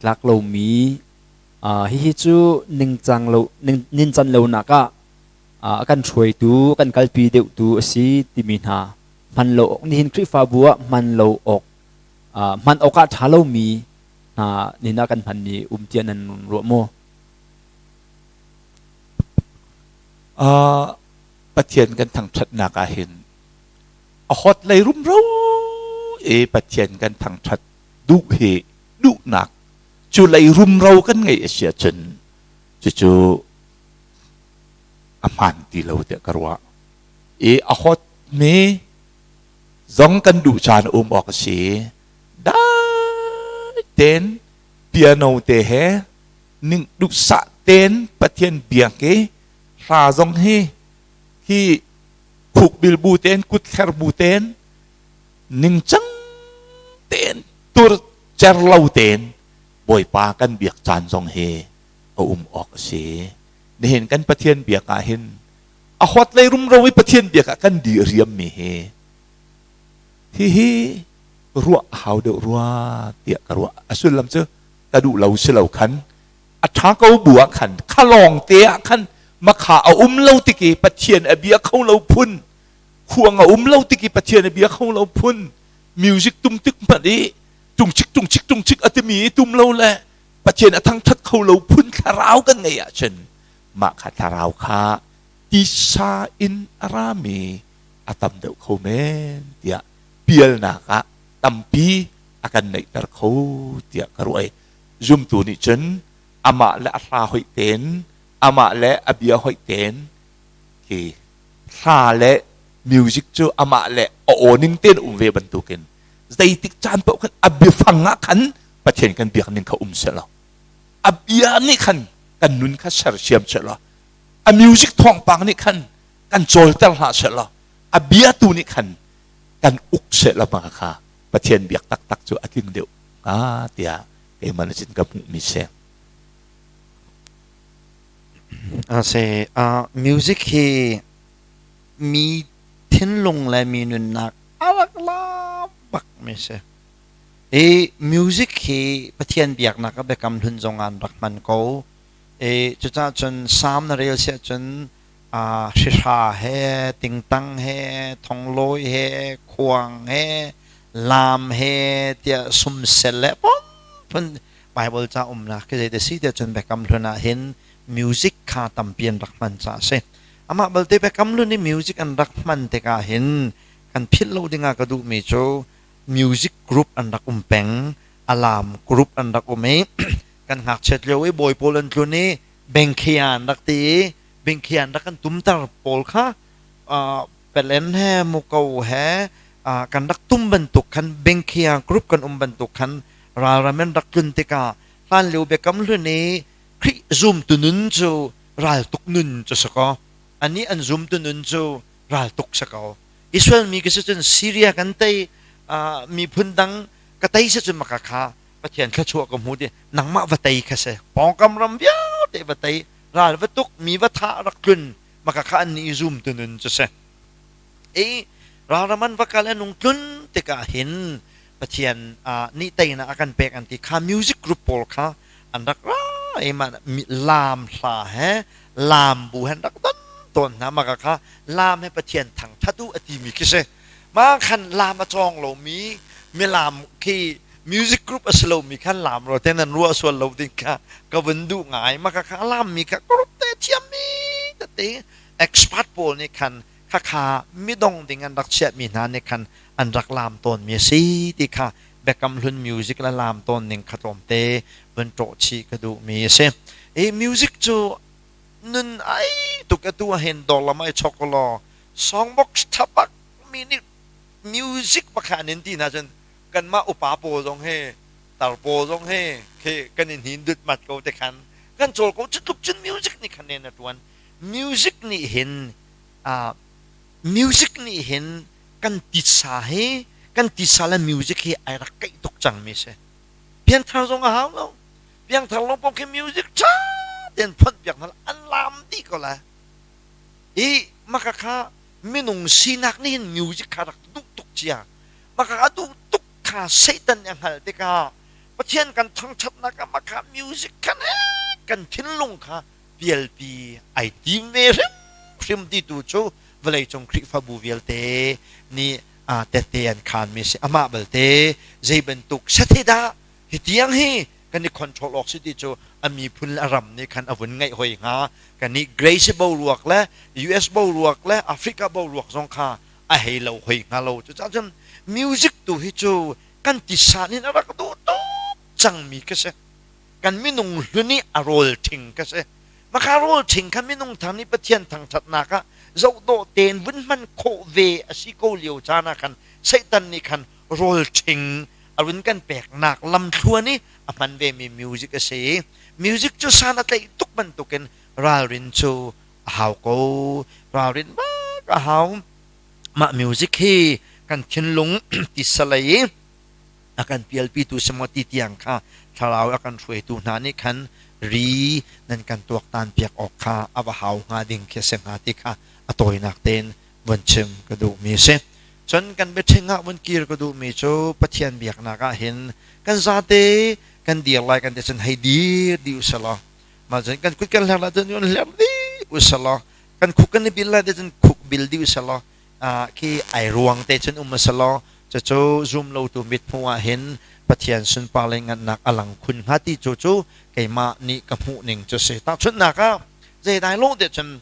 Tlak lomi hihi cu ningcang lo nincan lonak ah a kan hruaitu kan kalpi deuhtu a si timi hna hman lo awk nihin Khrihfabu ah hman lo awk hman awk ah ṭha lomi hna nihin ah kan hmanmi um tiah nan ruah maw? Pathian kan thangṭhatnak ah hin a hot lei rumro i Pathian kan thangṭhat duh hi duhnak cu lei rumro kan ngeih a si ahcun cucu a hmaan ti lo tiah ka ruah. I a hot mi zong kan duh caan um awk a si. Dai tein piano te he ning duhsah tein Pathian biak i hla zong hi hi khukbil bu tein kutthler bu tein ningcang tein tur cer lo tein Bawipa kan biak caan zong hi a um awk a si. Nihin kan Pathian biak ah hin a hot lei rumro i Pathian biak ah kan di riam mi hi hihi ruah a hau deuh rua tiah ka ruah. A sullam cu ka duh lo si lo khan a ṭha ko bu ah khan khalawng te ah khan makha a um lo tik i Pathian a bia kho lo phun khuang a um lo tik i Pathian a bia kho lo phun music tum tik hmanh i tungchik tungchik tungchik a timi i tum lo le Pathian a thangṭhat kho lo phun thlarau kan ngeih ahcun mah kha thlarau kha tisa in a rami a tam deuh kho men tiah pialnak ah tampi a kan neihter kho tiah ka ruah i zumtu nih cun amah le a hla hoih tein amah le a bia hoih tein khi hla le music cu amah le a aw ning tein um ve bantukin zeitik caan paoh khan a biafang ah khan Pathian kan biak ning kha um selaw a bia nih khan kan nun kha sersiam selaw a music thawngpang nih khan kan cawlter hlah selaw a bia tu nih khan kan uk selaw ma kha Pathian biak taktak cu a tling deuh hnga tiah keimah nih cun ka hmuhmi si. A si. Music hi mi thinlung le mi nunnak a rak la bak mi si. I music hi Pathian biaknak a biakam hlun zong ah an rak hman ko. I cucaah cun Psalm na rel siah cun hrihra he, tingtang he, thonglawi he, khuang he, laam he tiah sumsel le phun Bible ca umnak khi zei si tiah cun Biakam Hlun ah hin music kha tampi an rak hman caah a si. Amah balte Biakam Hlun i music an rak hman tikah hin kan philh lo dingah ka duhmi cu music group an rak um peng, alarm group an rak um i kan ngakchiat lio i bawi pawl an tlun i bengkhia an rak ti i bengkhia an rak kan tumter pawl kha pelen he muko he kan rak tum bantuk khan bengkhia group kan um bantuk khan ralram in rak tlun tikah hlanlio biakam hlun i Khrih zumtu nun cu raltuk nun cu si kaw anih an zumtu nun cu raltuk si ko Israel mi ka si cun Syria kan tei miphun dang ka tei si cun maka kha Pathian thluachuah ka hmu ti nangmah va tei kha si pawngkam ram vialte va tei ral va tuk mi va thah rak tlun maka kha an nih zumtu nun cu si i ralram an va kal an ung tlun tikah hin Pathian nih teinak a kan pek an ti kha music group pawl kha an rak ra i mah laam hla he laam bu he an rak don tawn hna mah kha laam he Pathian thangthat u a timi khi si mah khan laam a cawng lomi milaam khi music group a si lomi khan laam ro te nan ruah sual lo ding kha ka vun duh ngai mah kha laam mi kha group te thiammi tete expert pawl nih khan khakha midong ding an rak chiahmi hna nih khan an rak laam tawnmi a si ti kha Biakam Hlun music le laam tawn ning kha tlawmte vun ṭawh chih ka duhmi a si. I music cu nun ai tuk atu ahhin dawr lam ah i chok law songbox ṭha bak mi nih music pakhat an in ti hna cun kanmah upa pawl zong hi tar pawl zong hi khi kan in hin dut mat ko te khan kan cawl ko cu tluk cun music nih khan nen a ṭuan music nih hin music nih hin kan titsa hi kan titsa le music hi ai rak keih tuk cangmi si. Pianthar zong a hau lo. Piangthar lo pawng khi music ṭha tein phonh piak hna an laam dih ko lai. I maka kha minung sinak nih hin music kha rak duh tuk cia. Maka a duh tuk kha Satan nih a hngalh tikah. Pathian kan thangṭhatnak ah mah kha music khan kan thinlung kha pialpi ai tim ve hrimhrim ti tu cu vawleicung Khrihfabu vialte nih tette an khaanmi si. Amah balte zei bantuk set hi dah hi tiang hi kan i control awk si ti cu a miphun le a ram nih khan a vun ngaih hoi hnga. Kannih Grace boruak le US boruak le Africa boruak zong kha a hei lo hoi hnga lo. Cucaah cun music tu hi cu kan tisan in a rak duh tuk cangmi ka si. Kan minung hlun i a rawl ṭhing ka si. Maka rawl ṭhing kha minung thar nih Pathian thangṭhatnak ah zohdawh tein vun hman khawh ve a si ko lio caan ah khan Satan nih khan rawl ṭhing a run kan peknak lamthluan i a hman vemi music a si. Music cu san a tlaih tuk bantukin ralrin cu a hau ko. Ralrin bak a hau. Mah music hi kan thinlung tisalei i a kan pialpitu si maw ti tiang kha thlarau a kan hruaitu hna nih khan ri nan kan tuaktan piak awk kha a va hau hnga ding khi a si hnga ti kha a tawinak tein vun chim ka duhmi a si. Cun kan biaṭhing ah vun kir ka duhmi cu Pathian biaknak ah hin kan zate kan dir lai kan ti cun hei dir dih u selaw mah cun kan kut kan hler lai cun hler dih u selaw kan khuk kan i bil lai cun khuk bil dih u selaw khi ai ruang te cun um selaw cucu zum lotu mithmuh ah hin Pathian sunpar le ngannak a lang khun hnga ti cu cu keimah nih ka hmuh ning cu si. Tahchunhnak ah zeidai lawh te cun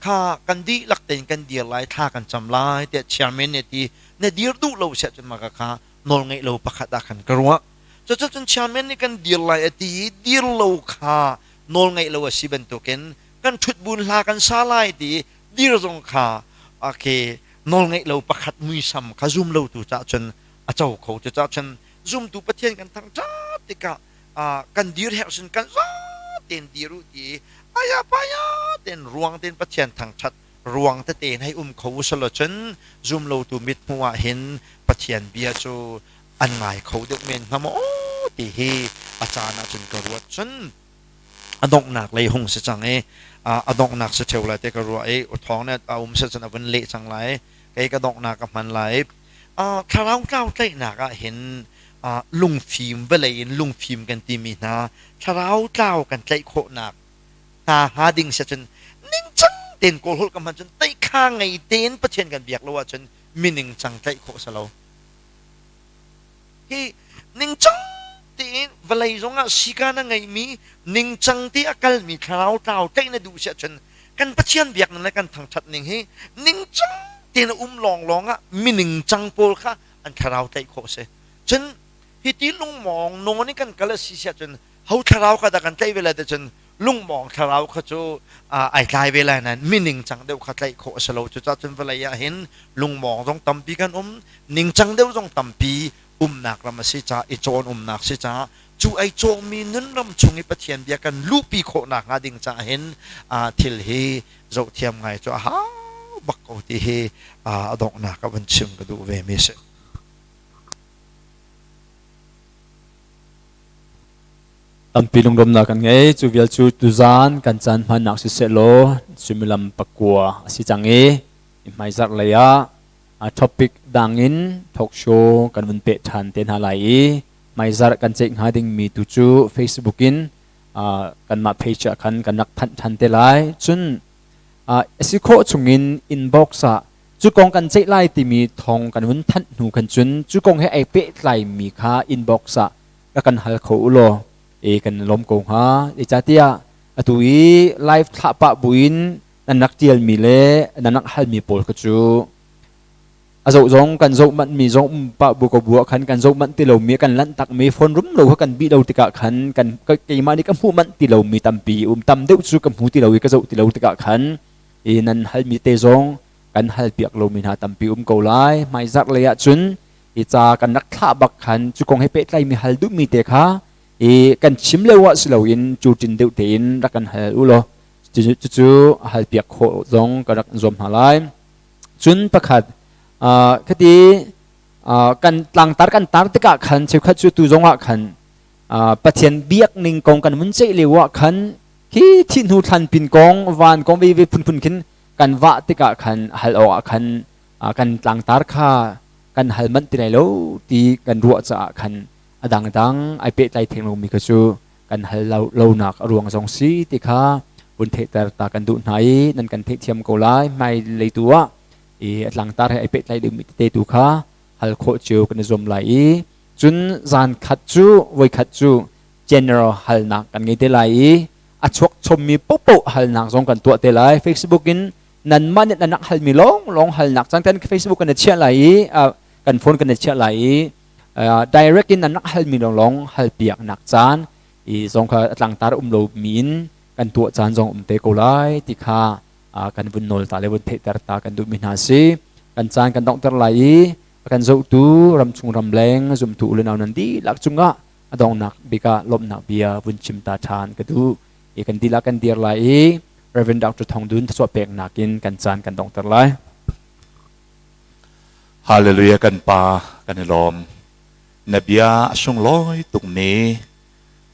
kha kan dihlak tein kan dir lai thla kan cam lai tiah chairman nih ti na dir duh lo siah cun mah kha nawl ngeih lo pakhat ah khan ka ruah. Cucu cun chairman nih kan dir lai a ti i dir lo kha nawl ngeih lo a si bantukin kan ṭhut buin hla kan sa lai ti dir zong kha okay nawlngeih lo pakhat muisam kha zum lotu cah cun a co kho. Cucaah cun zumtu Pathian kan thangṭhat tikah kan dir herh sin kan za tein dir u ti aya paya tein ruang tein Pathian thangṭhat ruang tete in hei um kho u selaw cun zum lotu mithmuh ah hin Pathian bia cu an ngai kho deuh men hnga maw ti hi a caan ah cun ka ruat. Cun a donghnak lei hung si cang i a donghnak si ṭheo lai te ka ruah i thawng nih a um si cun a vun leh cang lai, kei ka donghnak ka hman lai. Thlarau tlau tlaihnak ah hin lungfim vawlei in lungfim kan timi hna thlarau tlau kan tlaih khawhnak hna hnga ding si cun ningcang tein Kawl holh ka hman cun teikha ngei tein Pathian kan biak lo ahcun mining cang tlaih khawh si lo. Hi ningcang tein vawlei zongah sikan a ngeimi ningcang te a kalmi thlarau tlau tlaih na duh si ahcun kan Pathian biak ning le kan thangṭhat ning hi ningcang tein a um lawnglawng ah miningcang pawl kha an thlarau tlaih khawh a si. Cun hi ti lungmawng nawn in kan kal a si si ahcun ho thlarau kha dah kan tlaih ve lai ti cun lungmawng thlarau kha cu ai tlai ve lai nain miningcang deuh kha tlaih khawh a si lo. Cucaah cun vawlei ah hin lungmawng zong tampi kan um, ningcang deuh zong tampi umnak ram a si caah i cawn umnak si caah cu ai cawngmi nun ram chung i Pathian bia kan luhpi khawh nakhnga ding caah hin thil hi zohthiam ngai cu a hau bak ko ti hi a donghnak ah van chim ka duh ve mi si. Tampi lunglawmhnak kan ngei. Cu vial cu tuzaan kan caan hmannak siseh law suimilam 9 a si cang i hmaizarh lei ah topic dang in talk show kan vun peh ṭhan te hna lai i hmaizarh kan ceih hnga dingmi tu cu Facebook in kanmah page ah khan kan rak thanh ṭhan te lai. Cun a si khawh chungin inbox ah cu kong kan ceih lai timi thawng kan vun thanh hnu khan cun cu kong he ai pehtlaimi kha inbox ah rak kan hal kho u law e kan lawm ko hnga. Zeicahtiah atu i live thlah pah buin nan rak tialmi le nan rak halmi pawl kha cu a zoh zong kan zoh manh mi zong um pah bu ko bu ah khan kan zoh manh ti lomi kan lanh takmi phone rum lo kha kan bih lo tikah khan kan keimah nih ka hmuh manh ti lomi tampi um tam deuh cu ka hmu ti lo i ka zoh ti lo tikah khan i nan halmi te zong kan hal piak lomi hna tampi um ko lai. Hmaizarh lei ah cun i ca kan rak thlah bak khan cu kong he pehtlaimi hal duhmi te kha i kan chim lio ah si loin cu tin deuh tein rak kan hal u law cucu hal piak khawh zong ka rak zuam hna lai. Cun pakhat khati kan tlangtar kan tar tikah khan cheukhat cu tu zong ah khan Pathian biak ning kong kan mun ceih lio ah khan khi thi hnu thlan pin kong van kong ve ve phunphun khin kan vah tikah khan hal awk ah khan kan tlangtar kha kan hal manh ti lai lo ti kan ruah caah khan A dangdang ai pehtlai theng lomi kha cu kan hal lonak a ruang zong si ti kha vun theihter ta kan duh hna i nan kan theihthiam ko lai. Hmailei tu ah i a tlangtar he ai pehtlai deuhmi tete tu kha hal khawh cio kan i zuam lai i cun zan khat cu voikhat cu general halnak kan ngei te lai i a chuak chommi popoh halnak zong kan tuah te lai. Facebook in nanmah nih nan rak halmi lawng lawng halnak cang kan Facebook kan i chiah lai i kan phone kan i chiah lai i direct in nan rak halmi lawng lawng hal piaknak caan i zong kha a tlangtar um lo mi in kan tuah caan zong um te ko lai ti kha kan vun nawl ta le vun theihter ta kan duhmi hna si. Kan caan kan donghter lai i a kan zohtu ramchung ramleng zumtu u le nau nan dihlak cungah a donghnak bik ah lawmhnak bia vun chim ta ṭhan ka duh i kan dihlak kan dir lai i Reverend Dr. Thong Dun thluachuah peknak in kan caan kan donghter lai. Hallelujah. Kan Pa, kan i lawm. Na bia a sunglawi tukmi,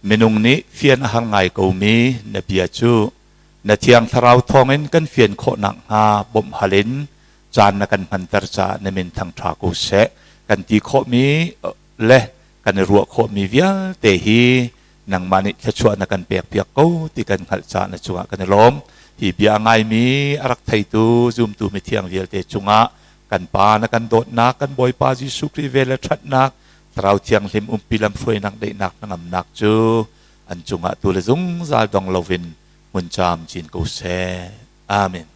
minung nih fian a har ngai komi na bia cu na Thiang Thlarau thawngin kan fian khawh nakhnga bawmh hal in caan na kan hmanter caah na min thangṭha ko seh. Kan ti khawhmi le kan i ruah khawhmi vialte hi nangmah nih thluachuah na kan pekpiak ko ti kan hngalh caah na cungah kan i lawm. Hi bia a ngaimi, a rak theitu zumtu mithiang vialte cungah kan Pa na kan dawtnak, kan Bawipa Jesuh Khrih vel le ṭhatnak, Thlarau Thianghlim umpi lamhruainak, daihnak, hnangamnak cu an cungah tu le zungzal dong loin hmun camcin ko seh. Amen.